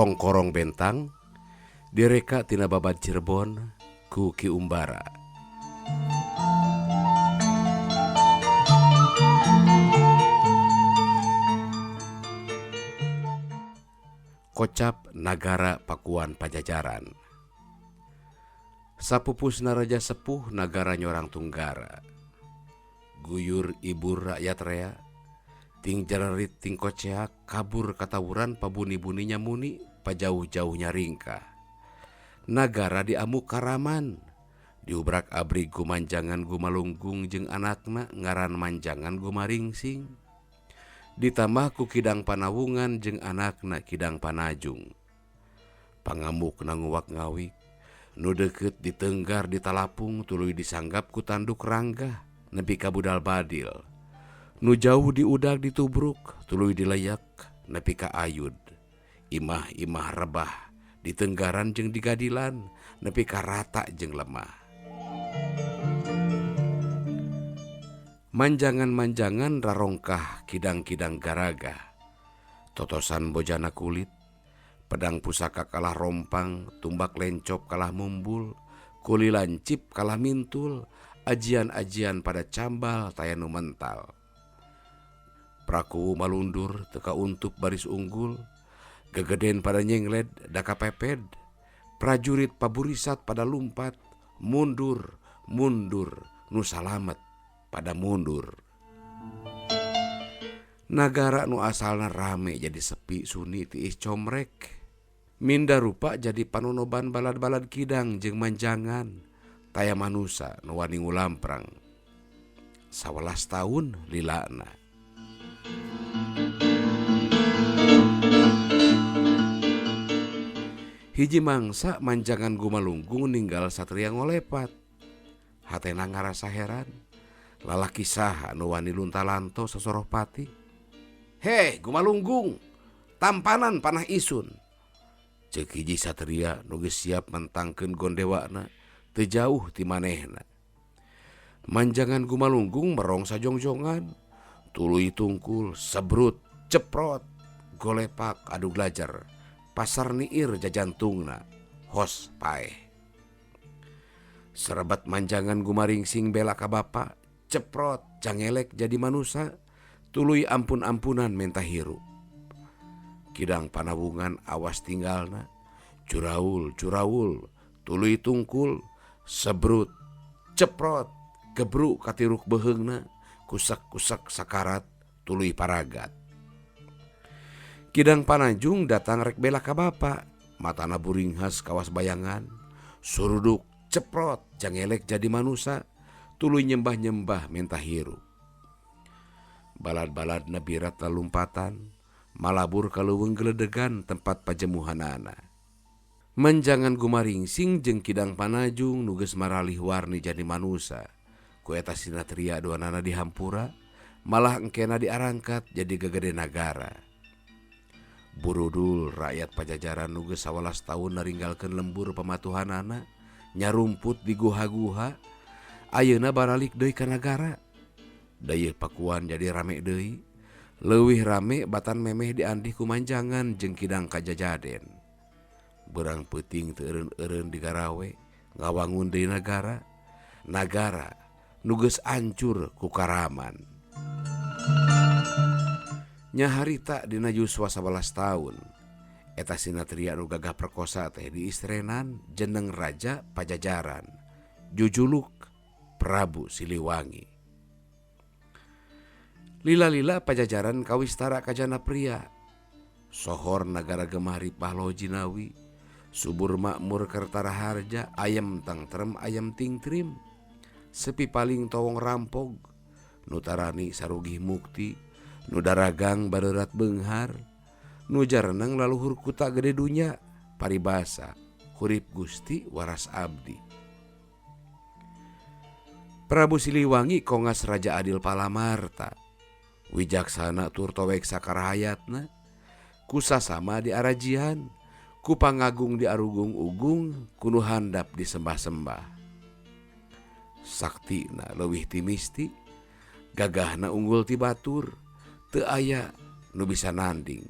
Kongkorong Bentang direka tina babad Cirebon ku Ki Umbara. Kocap Nagara Pakuan Pajajaran. Sapupusna Raja Sepuh nagara nyorang tunggara. Guyur ibur rakyat rea, ting jararit ting koceak, kabur katawuran pabuni-buninya muni, pajauh-jauhnya ringkah. Nagara diamuk karaman, diubrak-abrik gumanjangan gumalunggung jeung anakna ngaran manjangan gumaringsing. Ditambah ku Kidang Panawungan jeung anakna Kidang Panajung. Pangamuk nanguwak ngawik, nu deukeut ditenggar ditalapung tuluy disanggap ku tanduk ranggah nepi ka budal badil. Nu jauh diudag ditubruk tuluy dileyak nepi ka ayud. Imah-imah rebah ditenggaran jeung digadilan nepi ka rata jeung lemah. Manjangan-manjangan rarongkah kidang-kidang garagah. Totosan bojana kulit, pedang pusaka kalah rompang, tumbak lencop kalah mumbul, kuli lancip kalah mintul, ajian-ajian pada cambal taya nu mental. Prakuwu malundur teka untuk baris unggul, gegeden pada nyengled daka peped, prajurit paburisat pada lumpat, mundur, mundur, nu salamet pada mundur. Nagara nu asalna rame jadi sepi suni tiis comrek. Minda rupa jadi panonoban balad-balad kidang jeung manjangan. Taya manusa nu wani ngulamprang. 11 tahun lilana. Hiji mangsa manjangan gumalunggung ninggal satria ngolepat. Hatena ngarasa heran. Lalaki saha nu wani luntalanto sosoroh pati. Heh, gumalunggung, tampanan panah isun. Ceuk hiji satria nu geus siap mentangkeun gondewana teu jauh ti manehna. Manjangan gumalunggung merong sajongjongan, tuluy tungkul, sebrut, ceprot, golepak adu glajer, pasar niir jajantungna, hos paeh. Serebat manjangan gumaringsing bela ka bapa, ceprot jangelek jadi manusa, tuluy ampun-ampunan menta hirup. Kidang Panawungan awas tinggalna, curaul curaul, tuluy tungkul, sebrut, ceprot, gebruk katiruk beheungna, kusak-kusak sakarat, tuluy paragat. Kidang Panajung datang rek bela ka bapa, matana buringhas kawas bayangan, suruduk, ceprot, jangelek jadi manusa, tuluy nyembah-nyembah menta hirup. Balad-balad nabirat lalumpatan, malabur kaleuweung geledegan tempat pajemuhanana. Manjangan gumaringsing jeung Kidang Panajung nu geus maralih warni jadi manusa. Ku eta sinatria duanana dihampura, malah engkena diarangkat jadi gegede nagara. Burudul rakyat Pajajaran nu geus 11 tahun naringgalkeun lembur pamatuhanana, nyarumput di guha-guha, ayeuna baralik deui ka nagara. Dayeuh Pakuan jadi rame deui, leuwih rame batan memeh diandih ku manjangan jeung Kidang Kajajaden. Berang peuting teu eureun-eureun digarawe, ngawangun deui nagara, nagara nu geus ancur ku karaman. Nyaharita dina yuswa 11 tahun, eta sinatria nu gagah perkosa teh diistrenan jeneng Raja Pajajaran, jujuluk Prabu Siliwangi. Lila-lila Pajajaran kawistara kajana pria, sohor nagara gemah ripah loh jinawi, subur makmur kertara harja, ayam tangtrem ayam tingtrim, sepi paling towong rampog, nutarani sarugih mukti, nu daragang bareurat beunghar, nu jareneng laluhur kuta gede dunya, paribasa hurip Gusti waras abdi. Prabu Siliwangi kongas Raja Adil Palamarta, wijaksana tur towek sakarahayatna, kusasama di arajian, ku pangagung di arugung-ugung, ku nu handap disembah-sembah. Saktina leuwih ti misti, gagahna unggul ti batur, teu aya nu bisa nanding.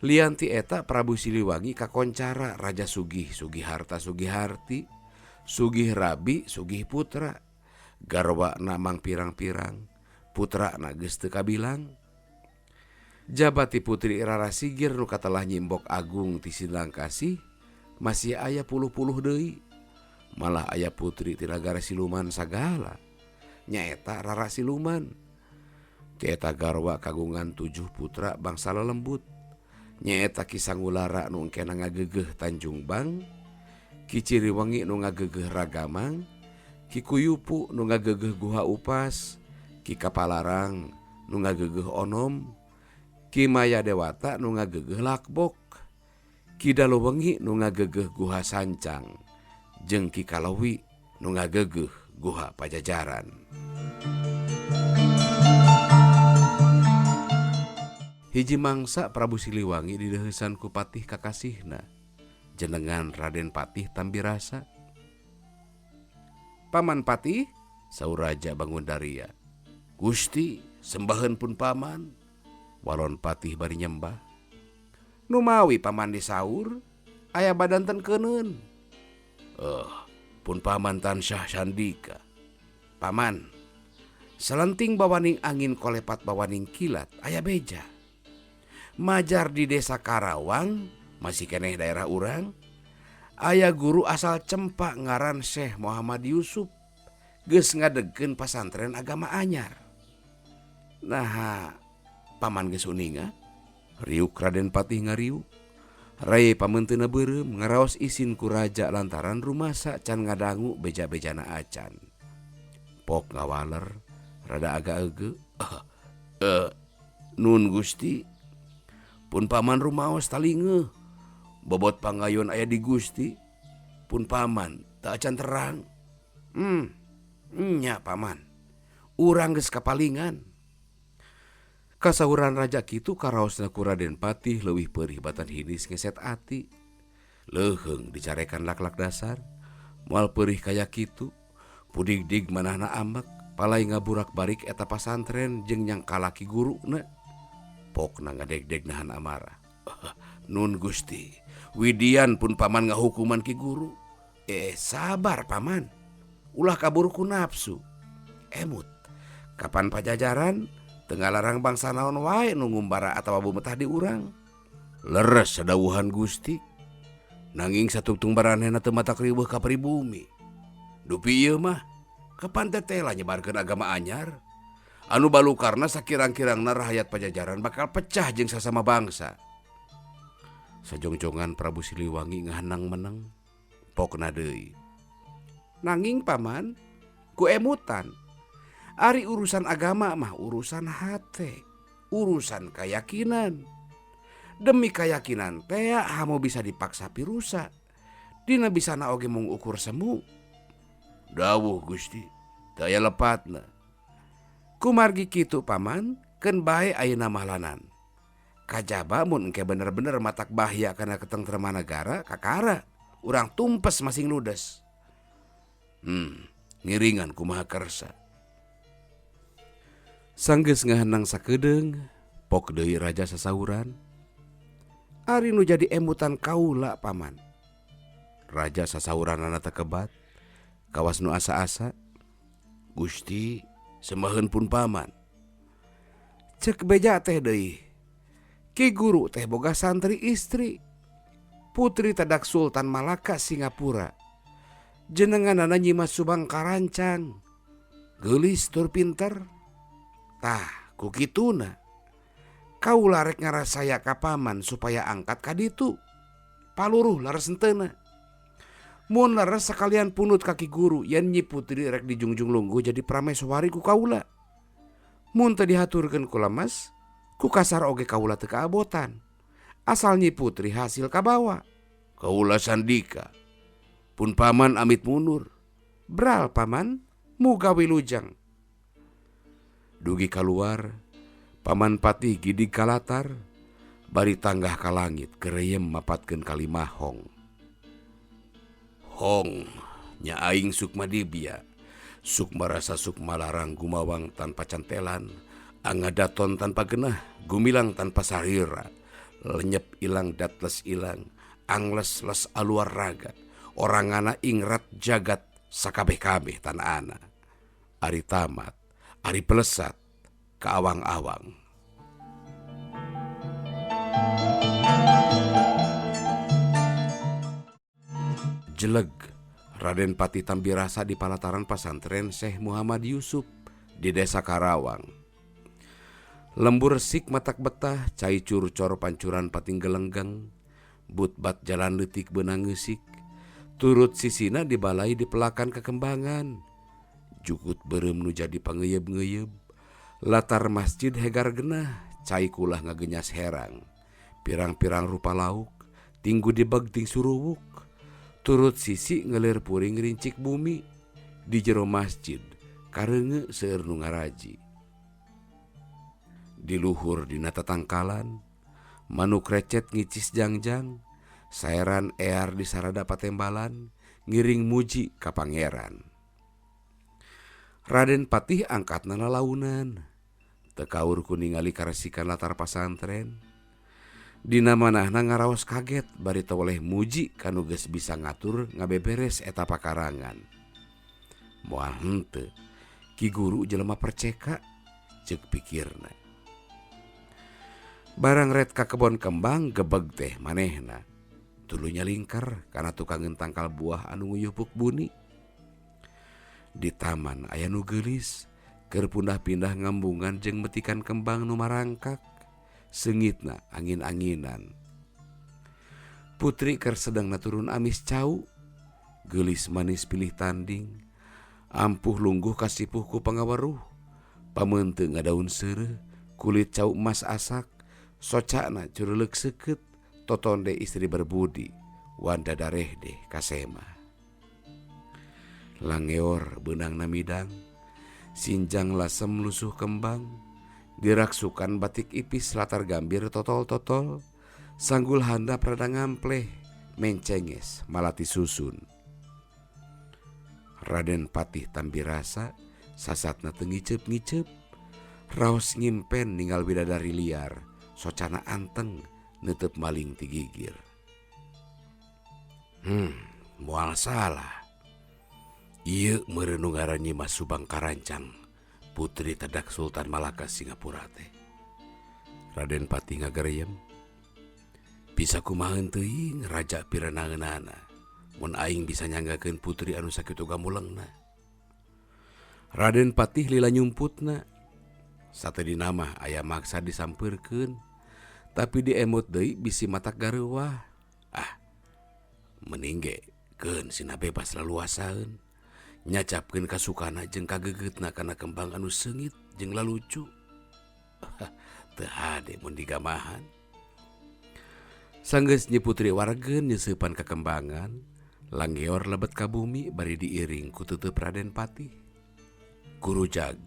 Lian ti eta Prabu Siliwangi kakoncara Raja Sugih, Sugih Harta, Sugih Harti, Sugih Rabi, Sugih Putra. Garwana mang pirang-pirang, putrana geus teu kabilang. Jabati Putri Rara Sigir nu katelah nyimbok agung ti Sindangkasih masih aya puluh-puluh deui. Malah aya putri ti nagara siluman sagala. Nyaeta Rara Siluman. Ti eta garwa kagungan 7 putra bangsa lelembut. Nyaeta Ki Sangulara nu engkena ngagegeh Tanjung Bang, Ki Ciriwangi nu ngagegeh Ragamang, Ki Kuyupu nu ngagegeh Guha Upas, Ki Kapalarang nu ngagegeh Onom, Ki Maya Dewata nu ngagegeh Lakbok, Ki Daluwengi nu ngagegeh Guha Sancang, jeung Ki Kalawi nu ngagegeh Guha Pajajaran. Hiji mangsa Prabu Siliwangi dideuheusan ku patih kakasihna, jenengan Raden Patih Tambirasa. Paman Patih, saur Raja Bangundaria. Gusti, sembaheun pun paman. Walon Patih bari nyembah. Numawi paman disaur, aya badanten keuneun. Pun paman tansah sandika. Paman, selenting bawaning angin kolepat bawaning kilat, aya beja. Majar di desa Karawang, masih keneh daerah urang, aya guru asal Cempa ngaran Syekh Muhammad Yusuf, geus ngadegkeun pasantren agama anyar. Nah, paman geus uninga, riuk Raden Patih ngariuk. Rai pameunteuna beureum ngaraos isin ku raja lantaran rumasa can ngadangu beja-bejana acan. Pok ngawaler, rada agak ege. Nun Gusti, pun paman rumaos talingeuh. Bobot pangayon aya di Gusti, pun paman teu acan terang. Nya paman, urang geus kapalingan. Kasauran raja kitu karaosna ku Raden Patih leuwih peurih batan hinis ngeset ati. Leuheung dicarekan lak-lak dasar, moal peurih kaya kitu. Pudigdig manahna ambek, palai ngaburak-barik eta pasantren jeung nyangkalaki guruna. Pokna ngadegdeg nahan amarah. Nun Gusti, widian pun paman ngahukuman ki guru. Sabar paman, ulah kabur ku nafsu. Emut, kapan pajajaran tengah larang bangsa naon wae nu ngumbara atawa bumetah di urang. Leres sadawuhan Gusti, nanging satungtung baranehna teu matak riweuh ka pribumi. Dupi ieu mah kapan teteh lah nyebarkeun agama anyar. Anu balukarna sakirang-kirangna rahayat pajajaran bakal pecah jeung sasama bangsa. Sajongjongan Prabu Siliwangi ngahanang meneng, pokna deui. Nanging paman, ku emutan. Ari urusan agama mah urusan hate, urusan keyakinan. Demi keyakinan teh hamu bisa dipaksa pirusa. Dina bisana oge mung ukur semu. Dawuh Gusti, teu aya lepatna. Kumargi kitu paman, keun bae ayeuna mahlanan. Kajaba mun engke bener-bener matak bahaya kana ketentreman negara, kakara urang tumpes masing ludes. Ngiringan kumaha kersa. Sanggeus ngahenang sakedeung, pok deui raja sasauran. Ari nu jadi emutan kaula paman. Raja sasauranana teh kebat, kawas nu asa-asa. Gusti, sembaheun pun paman. Cek beja teh deui. Ki guru teh boga santri istri. Putri Tadak Sultan Malaka Singapura. Jenenganana Nyimas Subang Karancang. Geulis tur pinter. Tah, ku kituna. Kaula rek ngarasaya ka paman supaya angkat ka ditu. Paluruh leres henteuna. Mun leres sakalian punut ka ki guru yen Nyi Putri rek dijungjung lungguh jadi prameswari ku kaula. Mun teu dihaturkeun ku lemes, ku kasar oge kaula teu kaabotan. Asal Nyi Putri hasil kabawa. Kaula sandika. Pun paman amit mundur. Bral paman, muga wilujeng. Dugi kaluar, paman Patih gidig kalatar, bari tanggah ka langit gereyem mapatkeun kalimah hong. Hong, nya aing sukma dibia, sukma rasa sukma larang gumawang tanpa cantelan, angadaton tanpa genah, gumilang tanpa sarira, Lenyep ilang datles ilang, angles les aluar raga, orangana ingrat jagat sakabeh-kabeh tanana. Ari tamat, ari pelesat, kaawang-awang. Jeleg Raden Patih Tambirasa di palataran pasantren Syekh Muhammad Yusuf di Desa Karawang. Lembur resik matak betah, cai curcor pancuran pating gelenggang, butbat jalan leutik beunang ngeusik, turut sisina dibalai di pelakan kekembangan, jukut beureum nu jadi pangeuyeup-ngeuyeub, latar masjid hegar genah, cai kulah ngagenyas herang, pirang-pirang rupa lauk, tinggu dibeg ting suruwuk, turut sisi ngelir puring rincik bumi, di jero masjid, kareunge seueur nu ngaraji. Di luhur dina tatangkalan, manuk recet ngicis jangjang, saeran ear di sarada patembalan, ngiring muji ka pangeran. Raden Patih angkatna lalaunan, teu kaur ku ningali karesikan latar pasantren. Dina manahna ngaraos kaget bari teu weleh muji kanu geus bisa ngatur ngabeberes eta pakarangan. Moal henteu, Ki Guru jelema perceka, ceuk pikirna. Barang ret ka kebon kembang gebeg teh manehna. Tuluy nyalingkar kana tukangeun tangkal buah anu nguyupuk buni. Di taman aya nu geulis, keur pundah-pindah ngambungan jeung metikan kembang nu marangkak. Seungitna angin-anginan. Putri keur sedengna turun amis cau, geulis manis pilih tanding, ampuh lungguh kasipuh ku pangaweruh, pameunteung ngadaun seureuh, kulit cau emas asak, socana curuleuk seukeut, totonde istri berbudi, wanda darehdeh kasema. Langeor beunang namidang, sinjang lasem lusuh kembang, diraksukan batik ipis latar gambir totol-totol, sanggul handap rada ngampleh, mencenges malati susun. Raden Patih Tambirasa sasatna teu ngiceup-ngiceup, raos ngimpen ninggal bidadari liar, socana anteng neuteub maling ti gigir. Moal salah. Ieu meureun nu ngaran Nyi Mas Subang Karancang, putri tedak Sultan Malaka Singapura teh. Raden Patih ngageriem. Bisa kumaha teuing raja pirenaeunana mun aing bisa nyanggakeun putri anu sakitu gamulengna. Raden Patih lila nyumputna. Satedina mah aya maksa disampeurkeun, tapi diemut deui bisi matak gareuwah. Ah, mending ge keun sina bebas laluasaeun. Nyacapkeun kasukana jeung kagegeutna kana kembang anu seungit jeung lalucu. Teu hade mun digamahan. Sanggeus Nyi Putri wargeun nyeusepan kakembangan, langgeor lebet ka bumi bari diiring ku tuteup Raden Patih. Guru jag,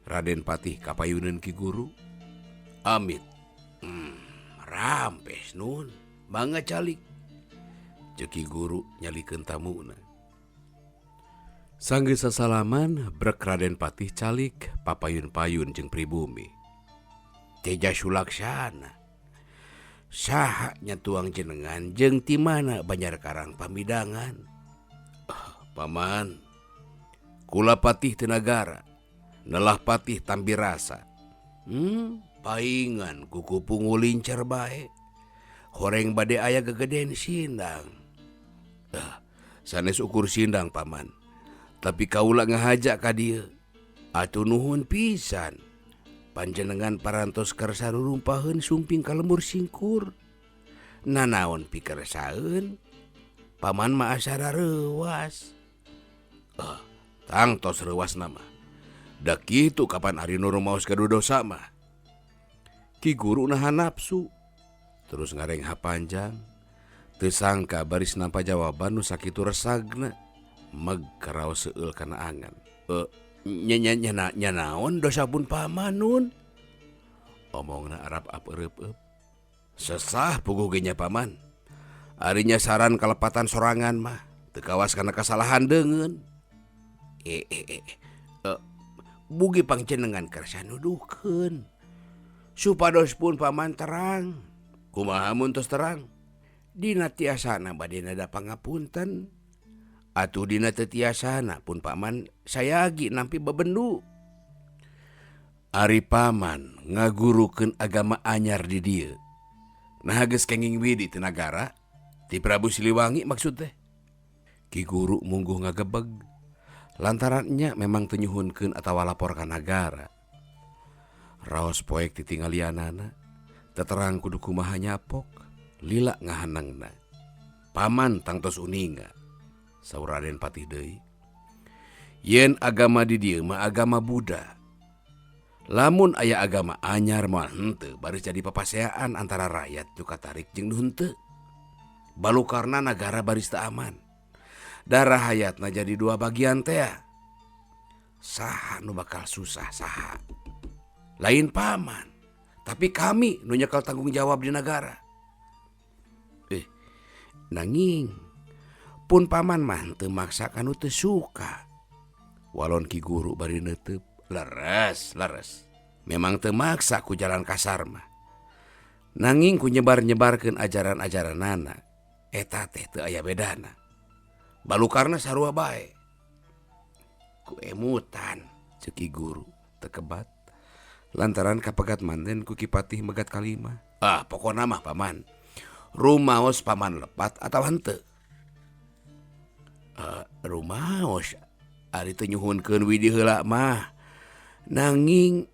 Raden Patih kapayuneun Ki Guru. Amit. Rampes nun, mangga calik. Ceuk Ki Guru nyalikeun tamuna. Sanggeus sasalaman, brek Raden Patih calik papayun-payun jeung pribumi. Teja Sulaksana. Saha nya tuang jenengan jeung ti mana Banjar Karang pamidangan? Paman, kula Patih Tenagara, nelah Patih Tambirasa. Paingan kuku pungu lincer bae. Horeng bade aya gegeden sindang. Sanes ukur sindang paman. Tapi kaula ngahaja ka dieu. Atuh nuhun pisan. Panjenengan parantos kersa rurumpaheun sumping ka lembur singkur. Nanaon pikersaeun? Paman mah asa rareuwas. Tangtos reuwas mah. Da kitu kapan ari nu rumaos gaduh dosa mah. Ki Guru nahan nafsu. Terus ngarengha panjang. Teu sangka baris nampa jawaban nu sakitu resagna. Meg karaos seueul kana angan. Nya naon dosa pun paman nun? Omongna arap ap ereup-eup. Sesah puguh ge nya paman. Ari nya saran kalepatan sorangan mah teu kawas kana kasalahan deungeun. Bugi pangjenengan kersa nuduhkeun. Supados pun paman terang. Kumaha mun tos terang? Dina tiasana bade nada pangapunten. Atuh dina teu tiasana pun paman sayagi nampi bebendu. Ari paman ngagurukeun agama anyar di dieu. Naha geus kenging widi ti nagara? Ti Prabu Siliwangi maksud teh. Ki Guru mungguh ngagebeg. Lantaran nya memang teu nyuhunkeun atawa lapor ka nagara. Raos poek titinggalianana, teterang kudu kumaha nyapok, lila ngahanangna. Paman tangtos uninga, saur Raden Patih deui. Yen agama di dieu mah agama Buddha. Lamun aya agama anyar moal henteu baris jadi papaseaan antara rakyat nu katarik jeung nu henteu. Balukarna nagara baris teu aman. Darah hayatna jadi dua bagian tea. Saha nu bakal susah saha? Lain paman, tapi kami nu nyekel tanggung jawab di negara. Nanging pun paman mah teu maksa kanu teu suka. Walon Ki Guru bari neuteup, leres, leres. Memang teu maksa ku jalan kasar mah. Nanging ku nyebar-nyebarkeun ajaran-ajaranana, eta teh teu aya bedana. Balukarna sarua bae. Ku emutan ceuk Ki Guru teu kebat. Lantaran kapegat manten ku Ki Patih megat kalima. Ah, pokona mah paman. Rumaos paman lepat atawa henteu? Rumaos ari teu nyuhunkeun widi heula mah. Nanging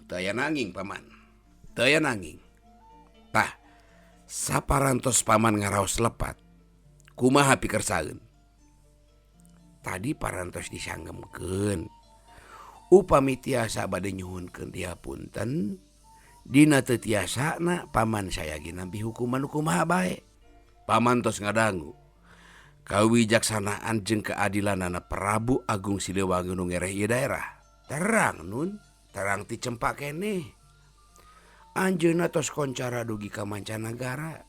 teu aya nanging paman. Teu aya nanging. Tah, saparantos paman ngaraos lepat. Kumaha pikersaeun? Tadi parantos disanggemkeun. Upami tiasa bade nyuhunkeun dihapunten, dina teu tiasana paman sayagi nampi hukuman kumaha bae. Paman tos ngadangu. Kawijaksanaan jeung keadilanana Prabu Agung Siliwangi nu ngereh ieu daerah. Terang nun, terang ti cempa keneh. Anjeunna tos koncara dugi ka mancanagara.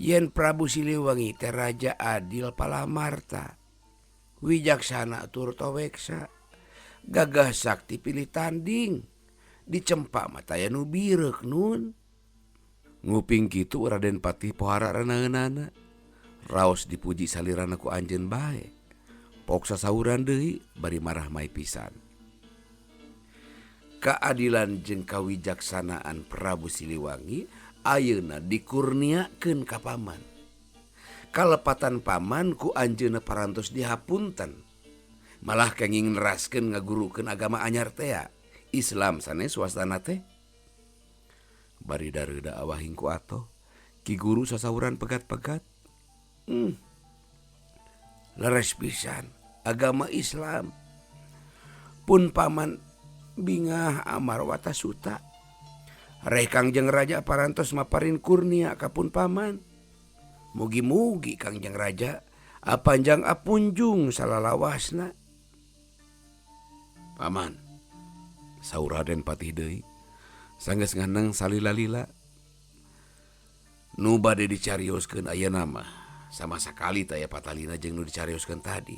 Yen Prabu Siliwangi teh raja adil palamarta. Wijaksana tur toweksa. Gagah sakti pilih tanding. Dicempak mah taya nu bireuk nun. Nguping kitu Raden Patih pohara renaeunana. Raos dipuji salirana ku anjeun bae. Pok sasauran deui bari marah mai pisan. Keadilan jeung kawijaksanaan Prabu Siliwangi ayeuna dikurniakeun ka paman. Kalepatan paman ku anjeunna parantos dihapunten. Malah kenging neraskeun ngagurukeun agama anyar tea. Islam sanes swastana teh. Bari dareuda awahing ku atoh, Ki Guru sasauran pegat-pegat. Leres pisan agama Islam. Pun paman bingah amar watasuta. Reh Kangjeng Raja parantos maparin kurnia ka pun paman. Mugi-mugi Kangjeng Raja apanjang apunjung salalawasna. Paman, saur Raden Patih deui, sanggeus nganeng salila-lila. Nu bade dicarioskeun ayeuna mah sama sakali teh aya patalina jeung nu dicarioskeun tadi.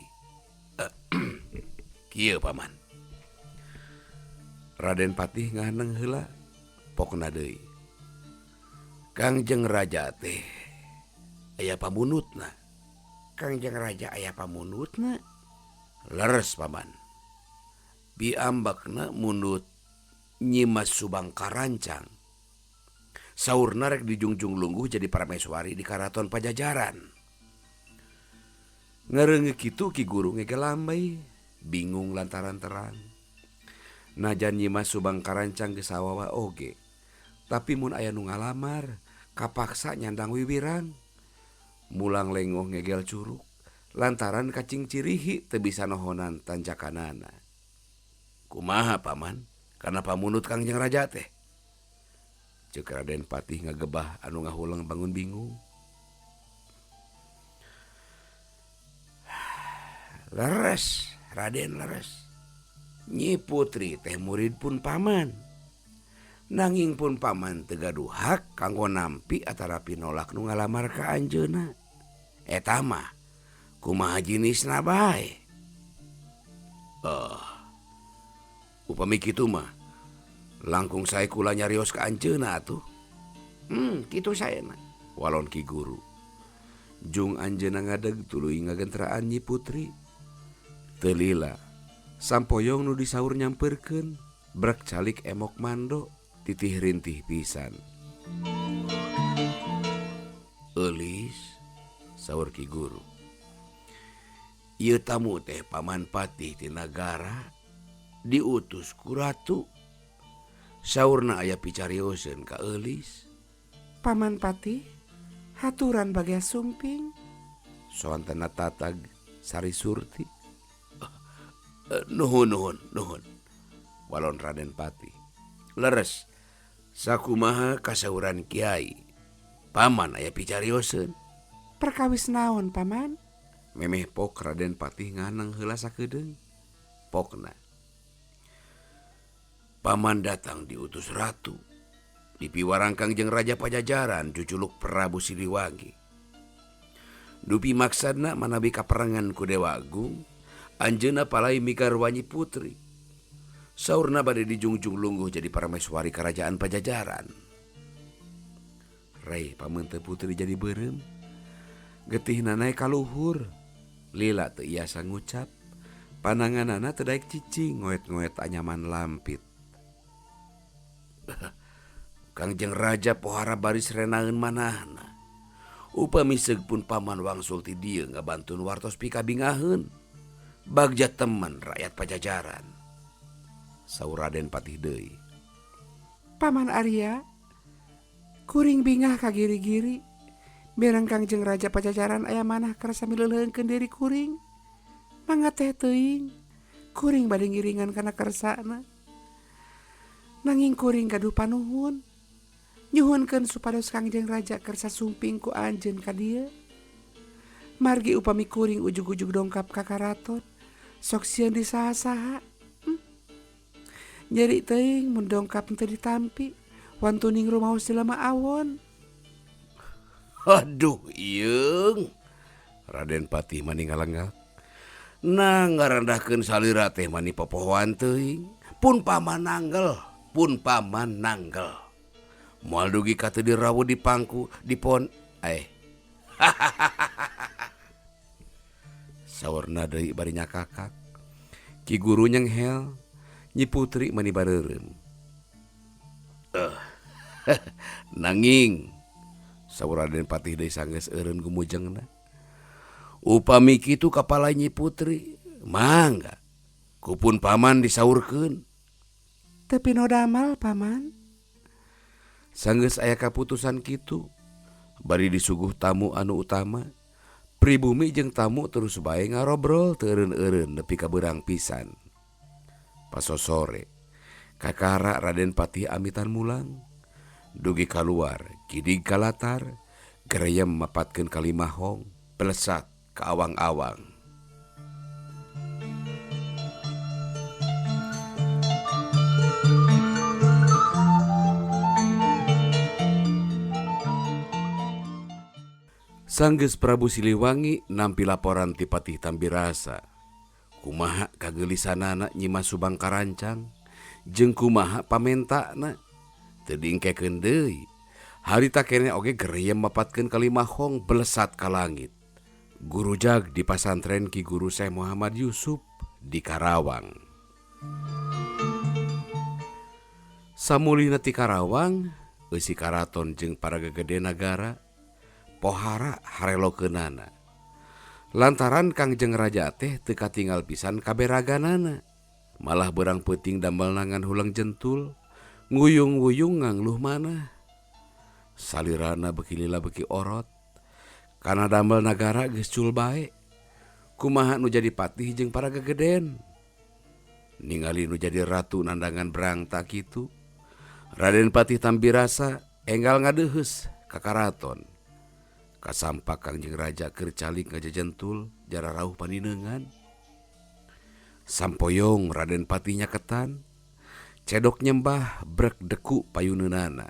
Kieu paman. Raden Patih nganeng heula, pokna deui. Kangjeng Raja teh aya pamunutna. Kangjeng Raja aya pamunutna. Leres paman. Piambakna mundut Nyimas Subang Karancang. Saurna rek dijungjung lungguh jadi parameswari di Karaton Pajajaran. Ngereungeuh kitu Ki Guru ngegelambai, bingung lantaran terang. Najan Nyimas Subang Karancang geus sawawa oge, tapi mun aya nu ngalamar, kapaksa nyandang wiwiran. Mulang lengoh ngegel curug, lantaran kacing cirihi teu bisa nohonan tanjakanana. Kumaha paman, kana pamunut Kangjeng Raja teh? Ceuk Raden Patih ngagebah anu ngahuleng bangun bingung. Leres, Raden leres. Nyi Putri teh murid pun paman. Nanging pun paman teu gaduh hak kanggo nampi atanapi nolak nu ngalamar ka anjeunna. Eta mah kumaha jinisna bae. Upami kitu mah langkung sae kula nyarios ka anjeunna atuh. Kitu saena walon Ki Guru. Jung anjeunna ngadeg tuluy ngagenteraan Nyi Putri. Teu lila sampoyong nu disaur nyampeurkeun brek calik emok mando titih rintih pisan. Eulis saur Ki Guru. Ieu tamu teh Paman Patih ti nagara diutus ku ratu. Saurna aya picarioseun ka Eulis. Paman Patih haturan bagea sumping. Soantena tatag Sari Surti. Nuhun nuhun nuhun. Walon Raden Patih. Leres sakumaha kasauran kiai. Paman aya picarioseun. Perkawis naon paman? Memeh pok Raden Patih nganang heula sakedeung. Pokna. Paman datang diutus ratu. Dipiwarangkang jeung Raja Pajajaran cuculuk Prabu Siliwangi. Dupi maksadna manawi kaperengan ku Dewa Agung, anjeunna palai migarwa Nyi Putri. Saurna bade dijungjung lungguh jadi parameswari Kerajaan Pajajaran. Rey pameunte Putri jadi beureum. Getihna naek ka luhur. Lila teu iasa ngucap. Pananganana teu daek cicing ngoet-ngoet anyaman lampit. Kangjeng Raja pohara baris renaeun manahna. Upami seug pun paman wangsul ti dieu ngabantun wartos pikabingaheun. Bagja temen rakyat Pajajaran. Saur Raden Patih deui. Paman Arya, kuring bingah ka giri-giri. Berang Kangjeng Raja Pajajaran aya manah kersa mileuleungkeun diri kuring. Mangga teh teuing. Kuring bade ngiringan kana kersana. Nanging kuring gaduh panuhun. Nyuhunkeun supados Kangjeng Raja kersa sumping ku anjeun ka dieu. Margi upami kuring ujug-ujug dongkap ka karaton, sok sieun di saha-saha. Nyeri teuing mun dongkap teu ditampi, wantuning rumaos jelema awon. Aduh ieung. Raden Patih mani ngalengak. Nah ngarandahkeun salira teh mani popohoan teuing. Pun paman nanggel, pun paman nanggel. Moal dugi ka teu dirawu di pangku dipon eh. Saurna deui bari nyakakak. Ki Guru nyenghel, Nyi Putri mani bareureum. Nanging saur Raden Patih deui sanggeus eureun gumujengna. Upami kitu kapala Nyi Putri, mangga kupun paman disaurkeun. Teu pinodamal paman. Sanggeus aya kaputusan kitu, bari disuguh tamu anu utama, pribumi jeung tamu terus bae ngarobrol teu eureun-eureun nepi ka beurang pisan. Pasosore, kakara Raden Patih amitan mulang, dugi kaluar, gidig ka latar, gereyem mapatkeun kalimahong, pelesat ka awang-awang. Sanggeus Prabu Siliwangi nampi laporan ti Patih Tambirasa. Kumaha kageulisanana Nyi Mas Subang Karancang jeung kumaha pamentana teu diengkekeun deui. Harita keneh oge gereyem mapatkeun kalimahong belesat ka langit. Guru jag di pasantren Ki Guru Syekh Muhammad Yusuf di Karawang. Samulihna ti Karawang, eusi karaton jeung para gegede nagara pohara harelokeunana. Lantaran Kangjeng Raja teh teu katingal pisan kaberaganana. Malah beurang peuting damel nangan hulang jentul, nguyung-wuyung ngangluh manah. Salirana beuki lila beuki orot. Kana damel nagara geus cul bae. Kumaha nu jadi patih jeung para gegeden. Ningali nu jadi ratu nandangan berangta kitu. Raden Patih Tambirasa enggal ngadeuheus ka karaton. Kasampak Kangjeng Raja keur calik ngajajentul jara rauh panineungan. Sampoyong Raden Patih nyaketan, cedok nyembah brek deku payuneunana.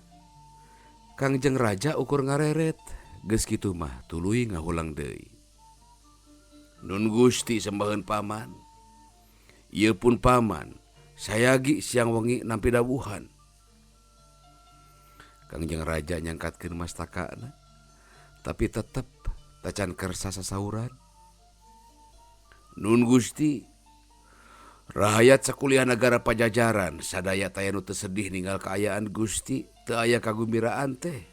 Kangjeng Raja ukur ngareret, geus kitu mah tuluy ngahulang deui. Nun Gusti sembaheun paman. Ieu pun paman, sayagi siang wengi nampi dawuhan. Kangjeng Raja nyangkatkeun mastakana tapi tetep tacan kersa sasauran. Nun Gusti, rahayat sakuliah nagara Pajajaran sadaya taya nu teu sedih ninggal kaayaan Gusti, teu aya kagumbiraan teh.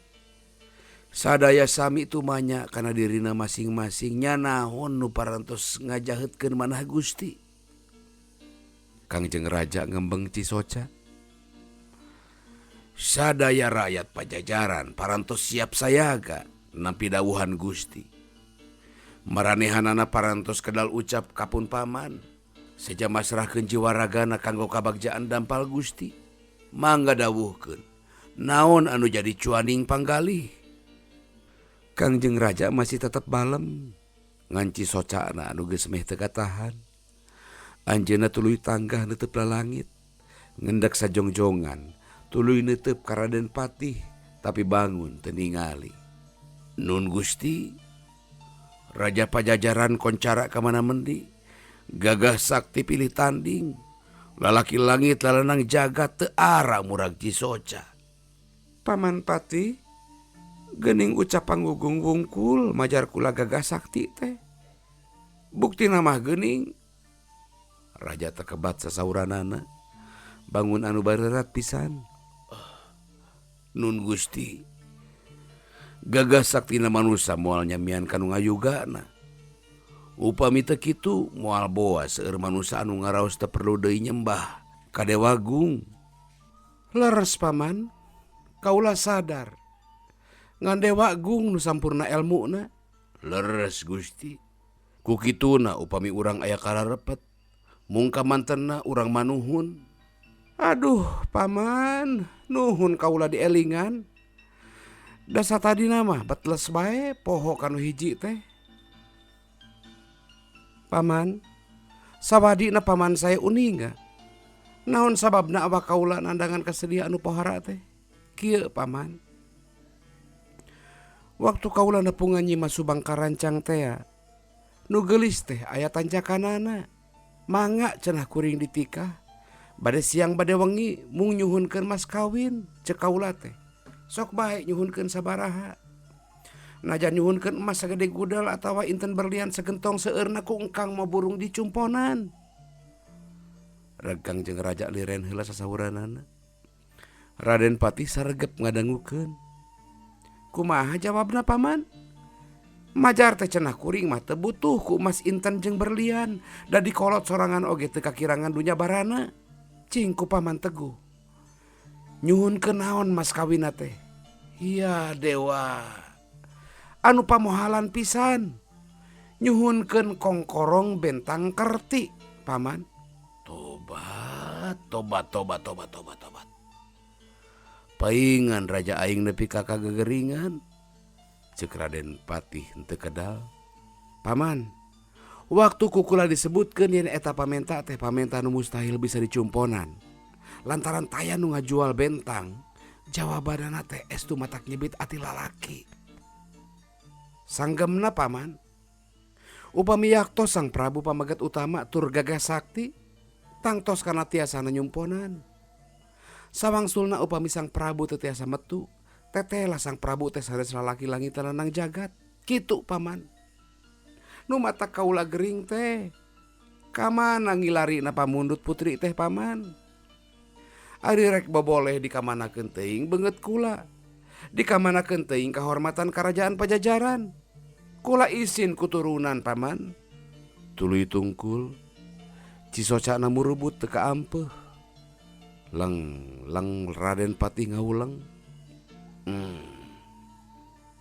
Sadaya sami tumanya kana dirina masing-masing nya naon nu parantos ngajaheutkeun manah Gusti. Kangjeng Raja ngembeng cisoca. Sadaya rakyat Pajajaran parantos siap sayaga nampi dawuhan Gusti. Maranehanana parantos kedal ucap kapun paman. Seja masrahkeun jiwa ragana kanggo kabagjaan dampal Gusti. Mangga dawuhkeun naon anu jadi cuaning panggalih. Kangjeng Raja masih tetep balem ngan cisocana anu geus meh teu katahan. Anjeunna tuluy tanggah neuteub lalangit, ngendek sajongjongan, tuluy neuteub ka Raden Patih tapi bangun teu ningali. Nun Gusti, Raja Pajajaran koncara ka mana mendi, gagah sakti pilih tanding, lalaki langit lalanang jagat teu ara murag cisoca. Paman Patih, geuning ucap panggugung wungkul majar kula gagah sakti teh. Buktina mah geuning. Raja tekebat sasauranana, bangun anu bareurat pisan. Nun Gusti, gagah saktina manusa moal nyamian kanu ngayugana. Upami teu kitu moal boa seueur manusa anu ngaraos teu perlu deui nyembah ka Dewa Gung. Leres paman, kaula sadar ngan Dewa Gung nu sampurna elmuna. Leres Gusti, ku kituna upami urang aya kararepet, mung kamantenna urang manuhun. Aduh paman, nuhun kaula dielingan. Dasa tadina mah betles bae poho kanu hiji teh. Paman, sawadina paman saya uninga. Naon sababna awak kaula nandangan kesedihan anu pohara teh? Kieu paman. Waktu kaula nepungan Nyi Mas Subang Karancang tea, nu geulis teh aya tanjakanana. Mangga cenah kuring ditikah. Bade siang bade wengi mung nyuhunkeun mas kawin ceuk kaula teh. Sok bae nyuhunkeun sabaraha. Najan nyuhunkeun emas sagede gudel atawa inten berlian segentong seueurna ku engkang mau burung dicumponan. Regang jeung Raja liren heula sasauranana. Raden Patih saregep ngadangukeun. Kumaha jawabna paman? Majar teh cenah kuring mah teu butuh ku emas inten jeung berlian, da dikolot sorangan oge teu kakirangan dunya barana. Cing ku paman teguh. Nyuhunkeun naon mas kawinna teh? Iya dewa. Anu pamohalan pisan. Nyuhunkeun kongkorong bentang kerti, paman. Tobat, tobat, tobat, tobat, tobat, tobat. Paingan raja aing nepi ka kagegeringan. Ceuk Raden Patih henteu kedal. Paman, waktu kukula disebutkeun yen eta pamenta teh pamenta nu mustahil bisa dicumponan. Lantaran taya nu ngajual bentang, jawabanana teh estu matak nyebit ati lalaki. Sanggemna paman, upami yaktos Sang Prabu Pamegat Utama tur gagah sakti, tangtos kana tiasana nyumponan. Sawangsulna upami Sang Prabu teu tiasa metu, tetehlah Sang Prabu teh sanes lalaki langit lanang jagat. Kitu paman. Nu mata kaula gering teh. Kamana ngilarina pamundut putri teh paman? Ari rek boboleh dikamanakeun teuing beungeut kula. Dikamanakeun teuing kahormatan karajaan Pajajaran. Kula isin kuturunan paman. Tuluy tungkul cisocana murubut teu kaampeuh. Leng leng Raden Patih ngawuleng.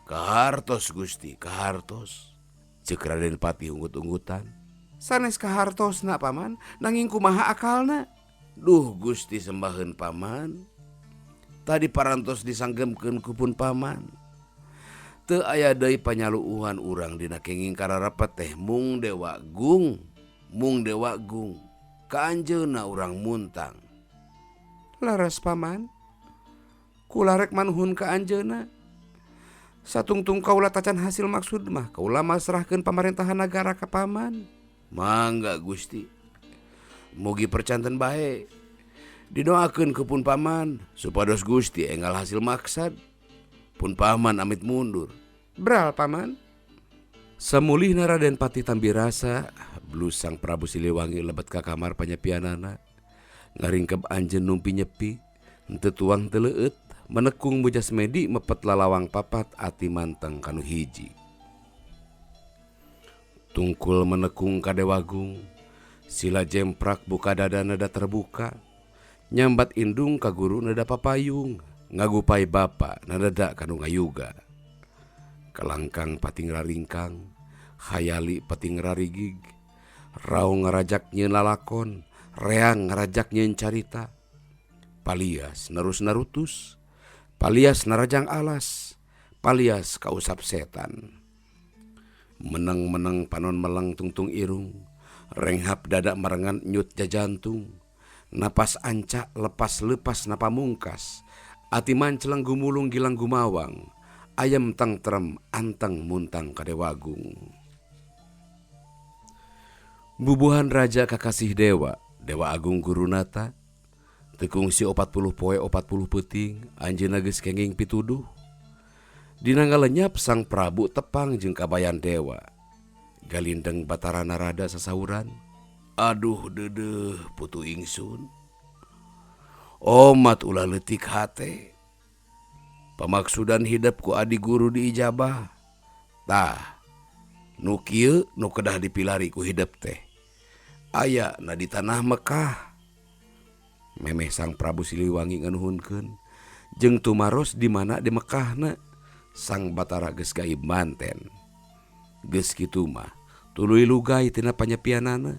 Kahartos Gusti, kahartos. Ceuk Raden Patih unggut-unggutan. Sanes kahartosna paman, nanging kumaha akalna? Duh Gusti sembaheun paman. Tadi parantos disanggemkeun ku pun paman. Teu aya deui panyaluuhan urang dina kenging kararepet teh mung Dewa Gung, mung Dewa Gung. Ka anjeunna urang muntang. Laras paman, kula rek manuhun ka anjeunna. Satungtung kaula tacan hasil maksud mah, kaula masrahkeun pamarentahan nagara ka paman. Mangga Gusti. Mugi percanten bae. Didoakeun ku pun paman supados Gusti enggal hasil maksad. Pun paman amit mundur. Bral paman. Samulihna Raden Patih Tambirasa, blus Sang Prabu Siliwangi lebet ka kamar panyepianana. Ngaringkeb anjeun numpi nyepi, henteu tuang teu leueut, menekung mujasmedi mepet lalawang papat ati manteng kanu hiji. Tungkul menekung ka Dewagung, sila jemprak buka dada nada terbuka, nyambat indung ka guru nada papayung, ngagupai bapa nada kanu ngayuga. Kalangkang pating raringkang, hayali pating rarigig, raung ngarajak nyeun lalakon, reang ngarajak nyeun carita. Palias nerus narutus, palias narajang alas, palias kausap setan. Meneng-meneng panon meleng tungtung irung, renghap dada merengan nyut jajantung, napas ancak lepas-lepas napa mungkas, ati manceleng gumulung gilang gumawang, ayam tengtrem anteng muntang kadewagung. Bubuhan raja kakasih dewa, Dewa Agung Gurunata, tekungsi 40 poe 40 peuting, anjeunna geus kenging pituduh. Dina ngalenyap Sang Prabu tepang jeung kabayan dewa. Galindeng Batara Narada sasauran, aduh deudeuh putu ingsun. Omat ulah leutik hate. Pamaksudan hidep ku adi guru diijabah. Tah, nu kieu nu kedah dipilari ku hidep teh. Aya na di tanah Mekah. Memeh Sang Prabu Siliwangi nganuhunkeun jeung tumaros di mana di Mekahna. Sang Batara geus gaib manten. Geus kitu mah tuluy lugai tina panyepianana.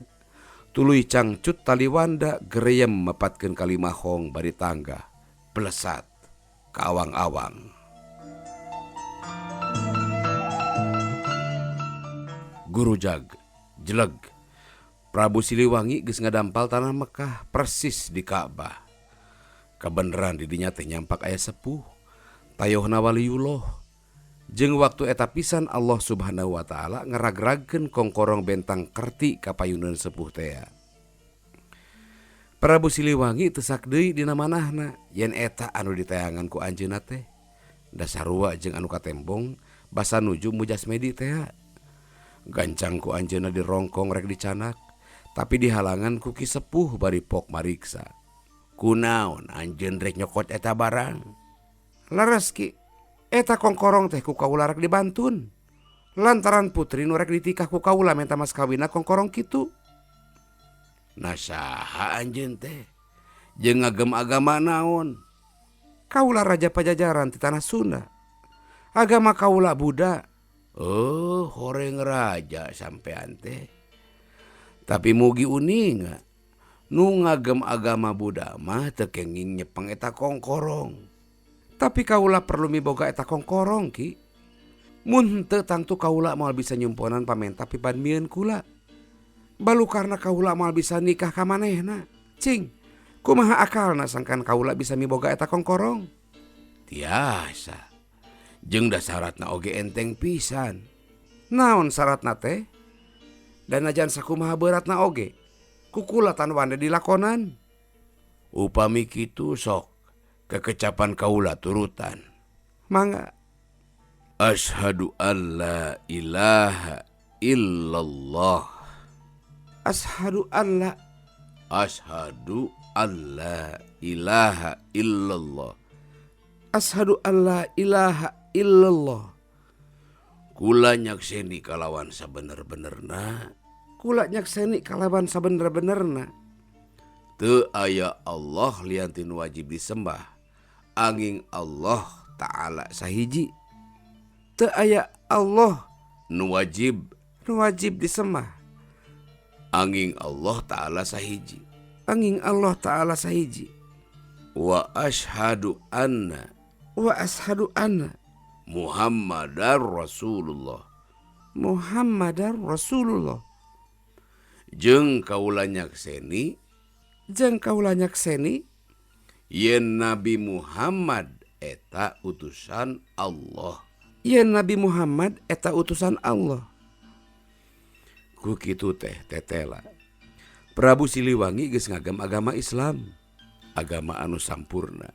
Tuluy cangcut taliwanda gereyem mepatkeun kalimahong bari tangga blesat ka awang-awang. Gurujag jeleg Prabu Siliwangi geus ngadampal tanah Mekah persis di Ka'bah. Kabeneran di dinya teh nyampak aya sepuh, tayohna waliyullah. Jeung waktu eta pisan Allah Subhanahu wa taala ngeragragkeun kongkorong bentang kerti ka payuneun sepuh tea. Prabu Siliwangi teu sak deui dina manahna yen eta anu ditayangan ku anjeunna teh. Da sarua jeung anu katembong basa nuju mujasmedi tea. Gancang ku anjeunna dirongkong rek dicanak, tapi dihalangan ku ki sepuh bari pok mariksa. Kunaon anjeun rek nyokot eta barang? Leres ki, eta kongkorong teh ku kaula rek dibantun. Lantaran putri nu rek ditikah ku kaula menta mas kawinna kongkorong kitu. Nah saha anjeun teh? Jeung ngagem agama naon? Kaula raja Pajajaran ti tanah Sunda. Agama kaula Buddha. Oh, horeng raja sampean teh. Tapi mugi uninga, nu ngagem agama Buddha mah teu kenging nyepeng eta kongkorong. Tapi kaula perlu miboga eta kongkorong ki. Mun henteu tangtu kaula moal bisa nyumponan pamenta pipan mieun kula. Balu karena kaula moal bisa nikah ka manehna. Cing, kumaha akalna sangkan kaula bisa miboga eta kongkorong? Tiasa. Jeung da syaratna oge enteng pisan. Naon syaratna teh? Dan najan sakumaha beratna oge, kukula tan wande dilakonan. Upami kitu sok kekecapan kaula turutan. Mangga. Asyhadu alla ilaha illallah. Asyhadu alla. Asyhadu alla ilaha illallah. Asyhadu alla ilaha illallah. Kula nyakseni kalawan sabener-benerna. Kula nyakseni kalawan sabener-benerna. Teu aya Allah lian ti nu wajib disembah, anging Allah Ta'ala sahiji. Teu aya Allah nu wajib, nu wajib disembah, anging Allah Ta'ala sahiji. Anging Allah Ta'ala sahiji. Wa asyhadu anna, wa asyhadu anna Muhammadar Rasulullah. Muhammadar Rasulullah. Jeung kaula nyakseni, jeung kaula nyakseni yen Nabi Muhammad eta utusan Allah. Yen Nabi Muhammad eta utusan Allah. Ku kitu teh tetela. Prabu Siliwangi geus ngagem agama Islam, agama anu sampurna.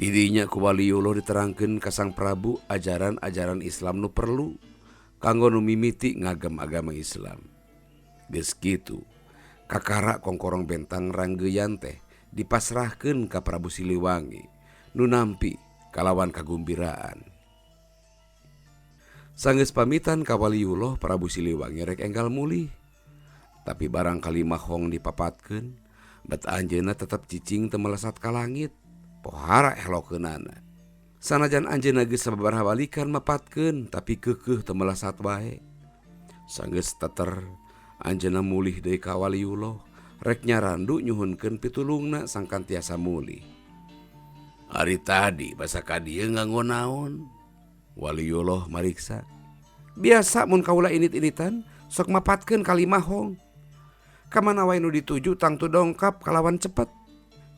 Tidinya ku Waliyullah diterangkeun ka Sang Prabu ajaran-ajaran Islam nu perlu kanggo nu mimiti ngagem agama Islam. Geus kitu, kakara kongkorong bentang Ranggeuyan teh dipasrahkeun ka Prabu Siliwangi nu nampi kalawan kagumbiraan. Sanggeus pamitan ka Waliyullah, Prabu Siliwangi rek enggal mulih. Tapi barang kalimahong dipapatkeun, bet anjeunna tetep cicing teu melesat ka langit. Pohara elokeunana. Sanajan anjeunna geus sababaraha balikan mapatkeun, tapi keukeuh teu melesat wae. Sanggeus teter, anjeunna mulih deui ka Waliyullah, rek nyarandu nyuhunkeun pitulungna sangkan tiasa mulih. Ari tadi basa ka dieu nganggo naon? Waliyullah mariksa. Biasa mun kaula init-initan sok mapatkeun kalimahong. Kamana wae nu dituju tangtu dongkap kalawan cepet.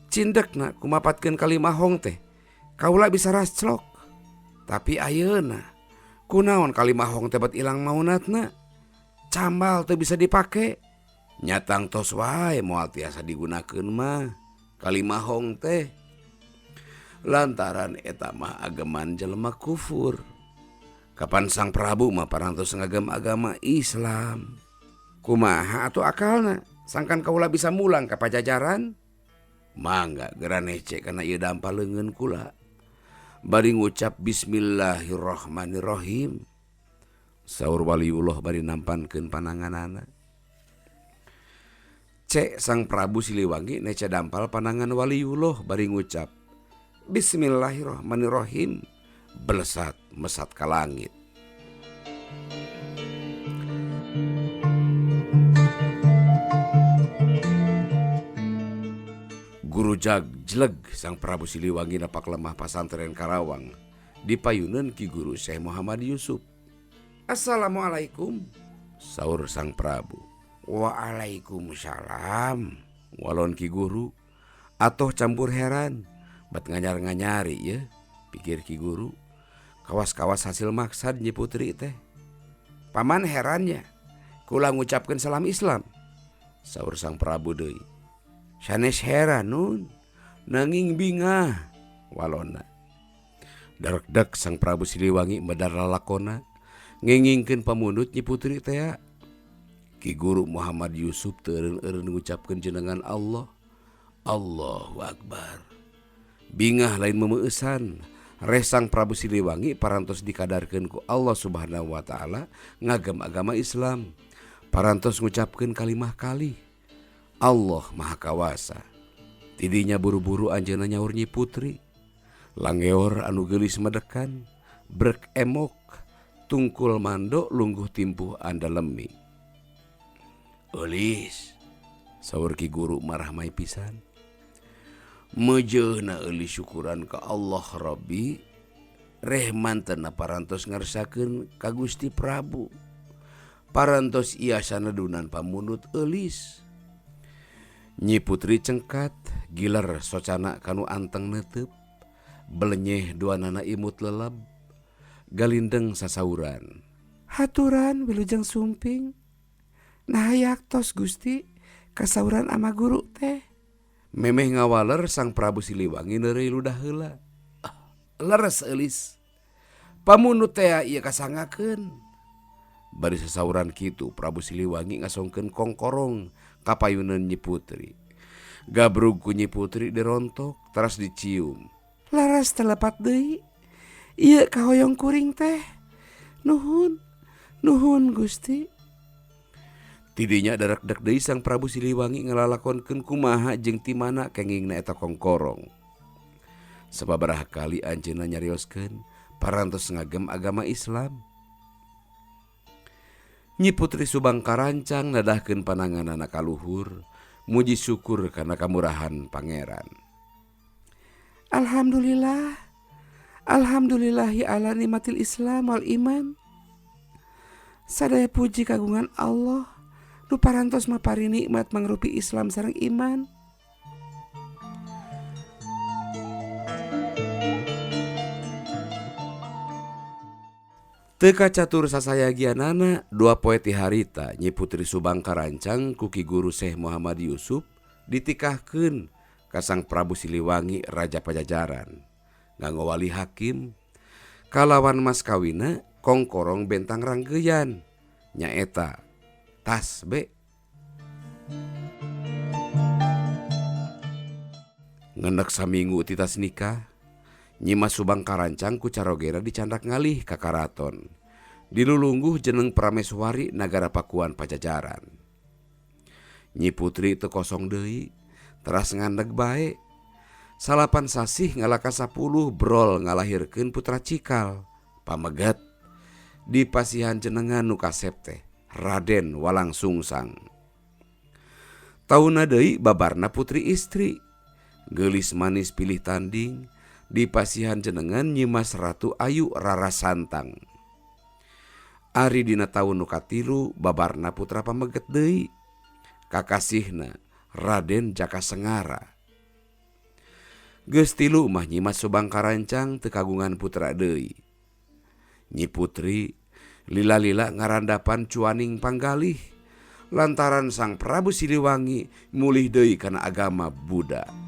Cindekna kumapatkeun kalimahong teh kaula bisa rasclok. Tapi ayeuna kunaon kalimahong teh bet ilang maunatna? Cambal teu bisa dipake. Nyatang tos wae moal tiasa digunakeun mah kalimahong teh. Lantaran eta mah ageman jelema kufur. Kapan Sang Prabu mah parantos ngagem agama Islam. Kumaha atuh akalna sangkan kaula bisa mulang ka Pajajaran? Mangga geura nece kana ieu dampal leungeun kula. Bari ngucap bismillahirrahmanirrahim. Saur Waliyullah bari nampankeun pananganana. Cek Sang Prabu Siliwangi nece dampal panangan Waliyullah bari ngucap bismillahirrahmanirrahim. Belesat mesat ka langit. Guru jag jleg Sang Prabu Siliwangi napak lemah pasantren Karawang dipayuneun Ki Guru Syekh Muhammad Yusuf. Assalamualaikum, saur Sang Prabu. Waalaikumsalam, walon Ki Guru. Atoh campur heran, bat nganyar-nganyari ye, pikir Ki Guru. Kawas-kawas hasil maksad Nyi Putri teh. Paman herannya, kula ngucapkeun salam Islam, saur Sang Prabu deui. Sanes heran nun, nanging bingah walona. Darek-dek Sang Prabu Siliwangi medar lalakona, ngengingkeun pamundut Nyi Putri tea. Ki Guru Muhammad Yusuf teu eureun-eureun ngucapkeun jenengan Allah. Allahu Akbar. Bingah lain memeueusan. Resang Prabu Siliwangi parantos dikadarkeun ku Allah Subhanahu wa taala ngagem agama Islam. Parantos ngucapkeun kalimah kalih. Allah Maha Kawasa. Tidinya buru-buru anjeunna nyaur Nyi Putri. Langeor anu geulis medekan, brek emok, tungkul mando lungguh timpuh andalemi. Eulis, saur Ki Guru marah mai pisan. Mejeuna eulis syukuran ka Allah Rabbi, rehman teu parantos ngarsakeun ka Gusti Prabu. Parantos iasana dunan pamundut eulis. Nyi Putri cengkat, giler socana kanu anteng netep, belenyeh duanana imut leleb, galindeng sasauran. Haturan wilujeng sumping, nah yaktos Gusti kasauran ama guru teh. Memeh ngawaler Sang Prabu Siliwangi neureuy ludah heula. Ah, leres eulis. Pamundut tea ieu kasangakeun. Bari sasauran kitu Prabu Siliwangi ngasongkeun kongkorong kapayuneun Nyi Putri. Gabrug ku Nyi Putri dirontok teras dicium. Laras telepat deui. Ieu kahoyong kuring teh. Nuhun, nuhun Gusti. Tidinya darak-dek deui Sang Prabu Siliwangi ngalalakonkeun kumaha jeung ti mana kengingna eta kongkorong. Sababaraha kali anjeunna nyarioskeun parantos ngagem agama Islam. Nyi Putri Subang Karancang nadahkeun pananganana ka luhur, muji syukur kana kamurahan pangeran. Alhamdulillah, alhamdulillahi ala nikmatil Islam wal iman. Sadaya puji kagungan Allah, nu parantos mapari nikmat mangrupi Islam sareng iman. Teu kacatur sasayagianana dua poe ti harita Nyi Putri Subang Karancang ku Ki Guru Syekh Muhammad Yusuf ditikahkeun ka Sang Prabu Siliwangi Raja Pajajaran. Nganggo wali hakim kalawan mas kawinna kongkorong bentang ranggeyan nyaeta tas be. Ngenek saminggu titas nikah, Nyimas Subang Karancang ku carogena dicandak ngalih ka karaton. Dilulungguh jeneng Prameswari nagara Pakuan Pajajaran. Nyi Putri teu kosong deui, teras ngandeg bae. 9 sasih ngalaka 10 brol ngalahirkeun putra cikal, pamegat. Di pasihan jenengan nu kasep teh, Raden Walangsungsang. Tauna deui babarna putri istri. Geulis manis pilih tanding, di pasihan jenengan Nyimas Ratu Ayu Rara Santang. Ari dina taun nu katilu babarna putra pameget deui. Kakasihna Raden Jaka Sengara. Geus tilu mah Nyimas Subang Karancang teu kagungan putra deui. Nyi Putri lila-lila ngarandapan cuaning panggalih lantaran Sang Prabu Siliwangi mulih deui kana agama Buddha.